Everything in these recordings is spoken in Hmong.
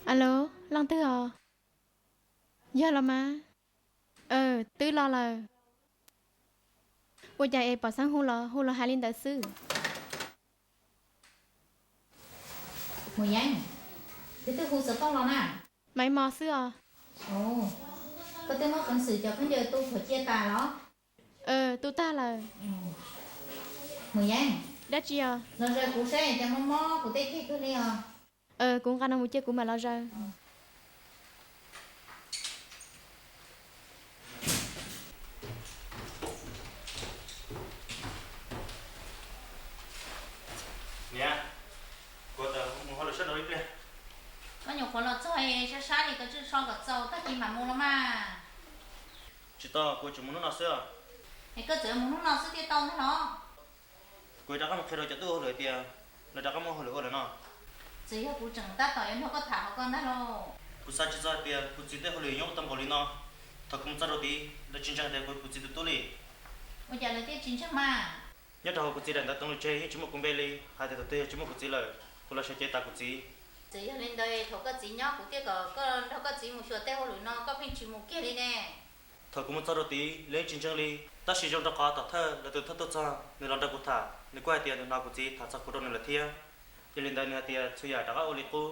Alo, leej twg os? Yog los mas. Twb los lawm. Ua cas es pom Xeeb hu los hu los hais li ntawd xwb? Mus Yeeb, twb hu xov tooj los na. Maiv Mos xwb os. Koj twb muab peev xwm cov khaub ncaws tu thuam cia tas los? Tu tag lawm. Mus Yeeb, dab tsi os? Los zaws kuv saib cas mob mob kuv tej ceg kawg li os. Kuv nqa no mus cia kuv mam los zaws. Niam, kuv mus hauj lwm sab nraud ib pliag. Koj nyuam qhuav los txog, sab sab li koj tswj so kom txaus tag kis mam mus los mas. Tsis tau, kuv tseem mus hnub no xwb. Es koj txawm mus hnub no xwb thiaj tau ntag los? Kuv rov qab mus qhia rau cov tub hauj lwm tias lawv rov qab muaj hauj lwm ua lawm no. Txawm yog kuv tseem tab tom yuav nrog koj tham hauv ko ntag lauj. Kuv xav tsis txog hais tias kuv txiv tej hauj lwm nyob ua tau npaum li no. Thaum kuv mus txog rau tid, lawv tsis ntseeg tias kuv txiv tus tub li. Ua cas lawv thiaj tsis ntseeg mas? Nyob rau hauv kuv txiv daim ntawv teev lus tseg yeej tsis muaj kuv npe li, hais tias tus twg yog tsis muaj kuv txiv lawm, kuv los sawv cev tas kuv txiv. Txawm yog li ntawd thaum koj txiv nyob kuv thiaj kom koj nrog koj txiv mus xyuas tej hauj lwm no, koj pheej tsis mus kiag li ne. Thaum kuv mus txog rau tid, lawv yeej tsis ntseeg li. Tab sis zoo rau qhov tom thawj lawv tus thawj tuaj txog, nws los nrog kuv tham, nws kuj hais tias nws hnov kuv txiv tham txog kuv rau nws lawm thiab. Yog li ntawd nws hais tias txhua yam rov qab ua li qub.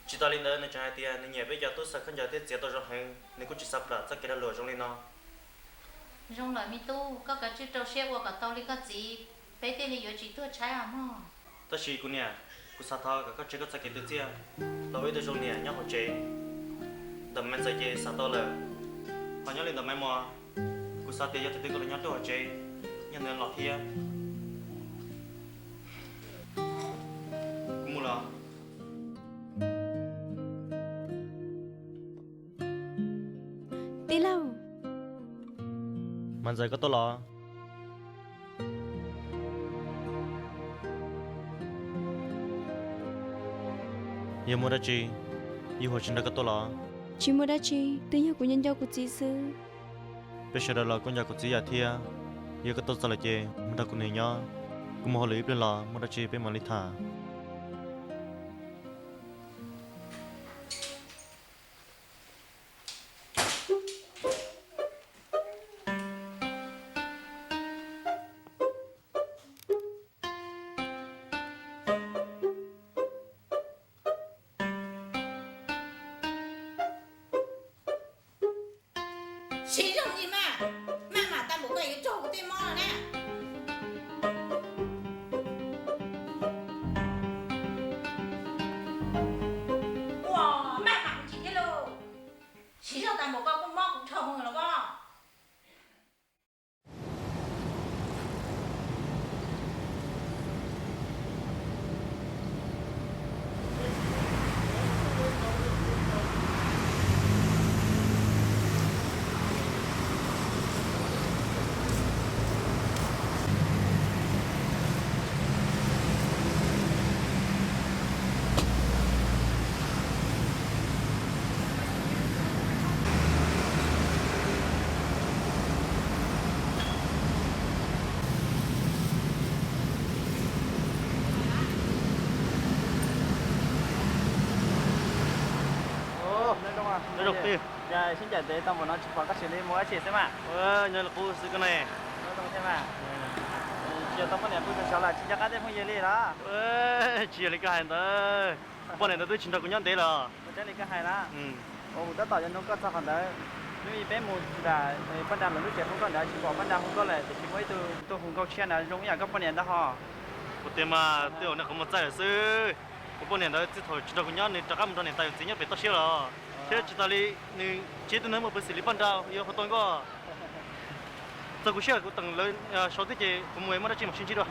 Tsis tas li ntawd nws tseem hais tias nws nyiam peb cov tub xaws khaub ncaws thiab txiav tau zoo heev, nws kuj tsis xav plam txoj kev lag luam zoo li no. Zoo lawm me tub, koj kav tsij rau siab ua kom tau li koj txiv, peb thiaj li yuav tsis tuag tshaib os mog. Tab sis kuv niam, kuv xav thov kom koj tseg koj txoj kev tu txiaj, los ua ib tug zoo niam nyob hauv tsev. Ntawm Maiv Ntxawm ces xav tau lawm, ho nyob li ntawm Maiv Mos, kuv xav tias yog tus twg kuj los nyob rau hauv tsev, yog nws los thiab. Kuv mus los. Tij laug. Maiv Ntxawm, koj tuaj los? Yog muaj dab tsi, Yus Huas tsis nrog koj tuaj los? Tsis muaj dab tsi, twb yog kuv nco nco kuv txiv xwb. Peb sawv daws los kuj nco kuv txiv yam thiab. Yog koj tuaj txog lawm ces mus nrog kuv nws nyob. Kuv mus hauj lwm ib pliag los muaj dab tsi peb mam li tham. Siv zog li mas, maj mam tag npaum koj yuav raug kuv tej mob no na. Ua, maj mam tsis thiab lauj. Siv zog tag npaum koj kuj mob kuv dhau hwv los pob. Nyob zoo, sib ncaim ntev tau npaum no tsis pom koj tseem li mus dab tsi xwb mas? Nyob li qub xwb koj ne. Tsis yog tau poj niam pw tag saud los tsis nco qab tej phooj ywg li los? Tsis yog li koj hais ntawd, poj niam ntawd twb tsis nrog kuv nyob ntev lawm. Ua li koj hais na. Ua kuv tab tom yuav nug koj txog qhov ntawd. Hnub ib peb mus nram Paj Nra lawv lub tsev hu nkauj ntawd tsis pom Paj Nra hu nkauj lawm, tiam sis muaj ib tug tuaj hu nkauj tshiab ntawd zoo ib yam koj poj niam ntawd ho. Kuv tias mas twb ua neej qhov muag txaij lawm xwb. Kuv poj niam ntawd txij thaum tsis nrog kuv nyob nws rov qab mus nrog niam tais yawm txiv nyob pem toj siab lawm, thiab tsis tas li nws tsiv twb nws muaj peev xwm li Paj Nra yuav hu tau nkauj. Txog kuv siab kuv teem lawv saud thiab ces kuv mus muaj dab tsi mam sib ntsib dua.